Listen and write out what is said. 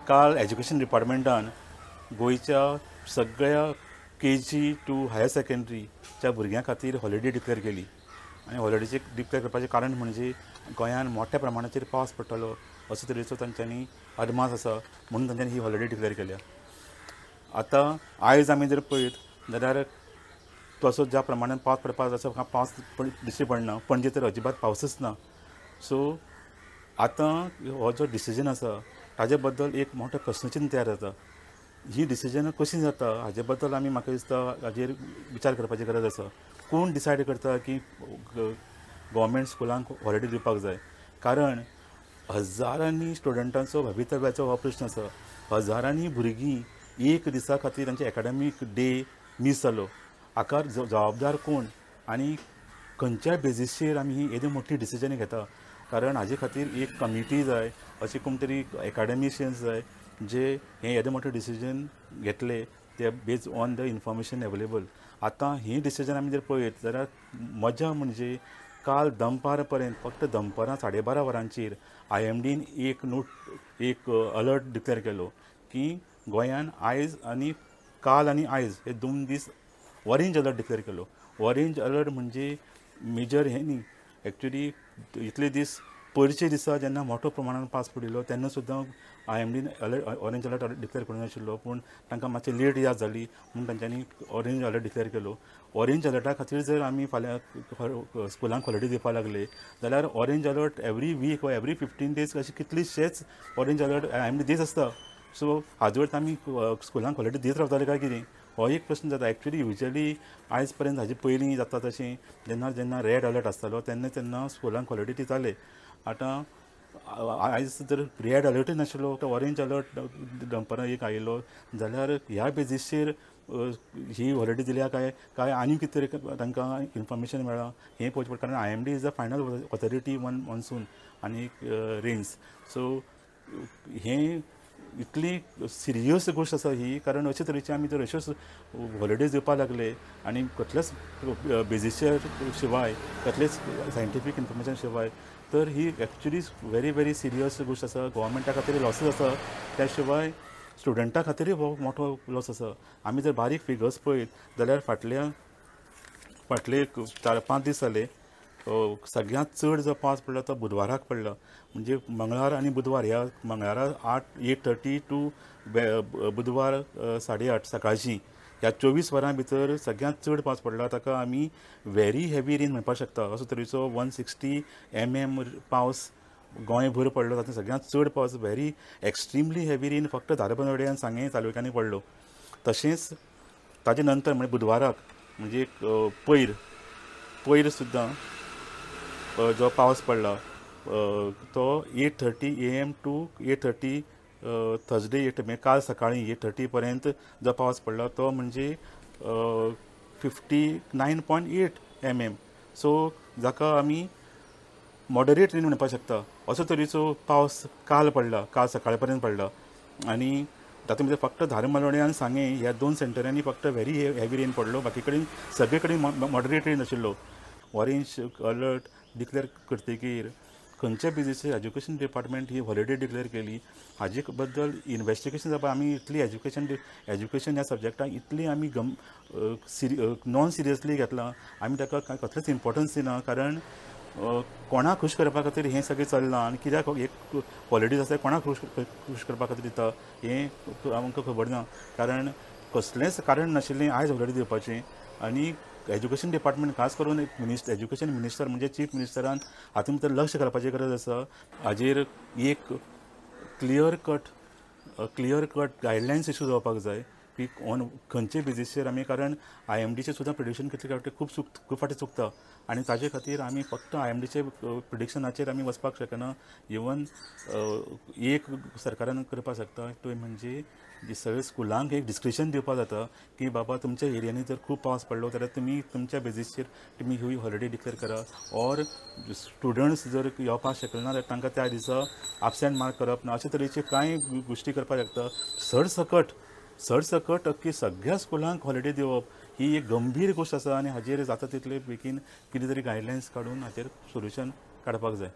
काल एज्युकेशन डिपार्टमेंटान गोंयच्या सगळ्या केजी टू हायर सेकंडरीच्या भुरग्यां खातीर हॉलिडे डिक्लेअर केली आनी हॉलिडेचे डिक्लेअर करपाचें कारण म्हणजे गोंयांत मोठ्या प्रमाणाचेर पावस पडटलो असो तरेचो तांच्यांनी अदमास आसा म्हणून तांच्यांनी ही हॉलिडे डिक्लेअर केल्या. आतां आयज आमी जर पळयत जाल्यार तसो ज्या प्रमाणान पावस पडपाक जाय तसो पावस दिश्टी पडना. पणजे तर अजिबात पावसच ना. सो आतां हो जो डिसिजन आसा ताजे बद्दल एक मोठो प्रस्नचिन्न तयार जाता. ही डिसिजन कशी जाता हाजे बद्दल आमी म्हाका दिसता हाजेर विचार करपाची गरज आसा. कोण डिसायड करता की गव्हर्मेंट स्कुलांक हॉलिडे दिवपाक जाय? कारण हजारांनी स्टुडंटांचो भवितव्याचो हो प्रश्न आसा. हजारांनी भुरगीं एक दिसा खातीर तांचे एकाडेमीक डे मीस जालो. हाका जबाबदार कोण आनी खंयच्या बेजीसचेर आमी ही येदी मोठी डिसिजन घेता? कारण हाजे खातीर एक कमिटी जाय, अशी कोण तरी एकाडेमिशियन्स जाय जे हें येदें मोठें डिसिजन घेतले ते based on the information available. आतां ही डिसिजन आमी जर पळयत जाल्यार मजा म्हणजे काल दनपार पर्यंत फक्त दनपारां 12:30 वरांचेर IMDन एक नोट एक अलर्ट डिक्लेअर केलो की गोंयान आयज आनी काल आनी आयज हे 2 दीस ऑरेंज अलर्ट डिक्लेअर केलो. ऑरेंज अलर्ट म्हणजे मेजर हें न्ही, एक्चुअली इतले दीस पयरचे दिसा जेन्ना मोठो प्रमाणान पावस पडिल्लो तेन्ना सुद्दां IMDन अलर्ट ऑरेंज अलर्ट डिक्लेअर करूंक नाशिल्लो, पूण तांकां मातशी लेट याद जाली म्हणून तांच्यांनी ऑरेंज अलर्ट डिक्लेअर केलो. ऑरेंज अलर्टा खातीर जर आमी फाल्यां स्कुलांक हॉलिडे दिवपाक लागले जाल्यार ऑरेंज अलर्ट एवरी वीक वा एवरी 15 डेज अशे कितलेशेच ऑरेंज अलर्ट IMD दीत आसता. सो हाजे वयर आमी स्कुलांक हॉलिडे दीत रावताले काय कितें हो एक प्रश्न जाता. एक्चुअली युजली आयज पर्यंत हाजे पयलीं जाता तशें जेन्ना जेन्ना रेड अलर्ट आसतालो तेन्ना तेन्ना स्कुलांक हॉलिडे दिताले. आतां आयज जर रेड अलर्टूय नाशिल्लो तो ऑरेंज अलर्ट दनपारां एक आयिल्लो जाल्यार ह्या बेजीसचेर ही हॉलिडे दिल्या काय काय आनी कितें तरी तांकां इन्फॉर्मेशन मेळ्ळां हें पळोवचें पडटा. कारण IMD is the final authority on monsoon आनी रेन्स. सो हें इतली सिरियस गोश्ट आसा ही, कारण अशे तरेची आमी जर अश्योच हॉलिडेज दिवपाक लागले आनी कसल्याच बेजीसच्या शिवाय कसलेच सायंटिफीक इन्फॉर्मेशन शिवाय तर ही एक्चुअली व्हेरी व्हेरी सिरियस गोश्ट आसा. गव्हर्मेंटा खातीर लॉसीस आसा, त्या शिवाय स्टुडंटा खातीरय हो मोठो लॉस आसा. आमी जर बारीक फिगर्स पळयत जाल्यार फाटले 4-5 दीस जाले सगळ्यांत चड जो पावस पडला तो बुधवाराक पडला. म्हणजे मंगळार आनी बुधवार, ह्या मंगळारा 8:30 टू बुधवार 8:30 सकाळची ह्या 24 वरां भितर सगळ्यांत चड पावस पडला. ताका आमी व्हेरी हेवी रेन म्हणपाक शकता. असो तरेचो 160 mm पावस गोंयभर पडलो. तातूंत सगळ्यांत चड पावस व्हेरी एक्स्ट्रिमली हेवी रेन फक्त धारबांदोडें आनी सांगें तालुक्यांनी पडलो. तशेंच ताजे नंतर म्हणजे बुधवाराक म्हणजे पयर सुद्दां जो पावस पडला तो 8:30 AM to 8:30 Thursday 8 म्हणजे काल सकाळी 8:30 पर्यंत जो पावस पडला तो म्हणजे 59.8 mm. सो जाका आमी मॉडरेट रेन म्हणपाक शकता असो तरेचो पावस काल पडला, काल सकाळे पर्यंत पडला. आनी तातूंत भितर फक्त धारबांदोडें आनी सांगें ह्या 2 सेंटरांनी फक्त व्हेरी हेवी रेन पडलो, बाकी कडेन सगळे कडेन मॉडरेट रेन आशिल्लो. ऑरेंज अलर्ट डिक्लेअर करतकीर खंयच्या बेजीसचेर एज्युकेशन डिपार्टमेंट ही हॉलिडे डिक्लेअर केली हाजे बद्दल इन्वेस्टिगेशन जावपाक. आमी इतली एज्युकेशन ह्या सब्जेक्टाक इतली आमी नॉन सिरियसली घेतलां, आमी ताका कसलेंच इम्पोर्टन्स दिना. कारण कोणाक खूश करपा खातीर हें सगळें चल्लां आनी कित्याक एक हॉलिडेज आसा कोणाक खूश करपा खातीर दिता हें आमकां खबर ना. कारण कसलेंच कारण नाशिल्लें आयज हॉलिडे दिवपाचें. आनी एज्युकेशन डिपार्टमेंट खास करून एक एज्युकेशन मिनिस्टर म्हणजे चीफ मिनिस्टरान हातूंत भितर लक्ष घालपाची गरज आसा. हाजेर एक क्लियर कट गायडलायन्स इशू जावपाक जाय की ऑन खंयचे बेजीसचेर आमी, कारण IMDचें सुद्दां प्रिडिक्शन कितले फावटी खूब फावटी चुकता आनी ताजे खातीर आमी फक्त IMDचे प्रिडिक्शनाचेर आमी वचपाक शकना. इवन एक सरकारान करपाक शकता तो म्हणजे सगळे स्कुलांक एक डिस्क्रिशन दिवपाक जाता की बाबा तुमच्या एरियांनी जर खूब पावस पडलो जाल्यार तुमी तुमच्या बेजीसचेर तुमी ही हॉलिडे डिक्लेअर करा, ऑर स्टुडंट्स जर येवपाक शकना जाल्यार तांकां त्या दिसा एबसेंट मार्क करप ना, अशे तरेचे कांय गोश्टी करपाक शकता. सरसकट अख्खी सगळ्या स्कुलांक हॉलिडे दिवप ही एक गंभीर गोश्ट आसा आनी हाजेर जाता तितले बेगीन कितें तरी गायडलायन्स काडून हाचेर सोल्युशन काडपाक जाय.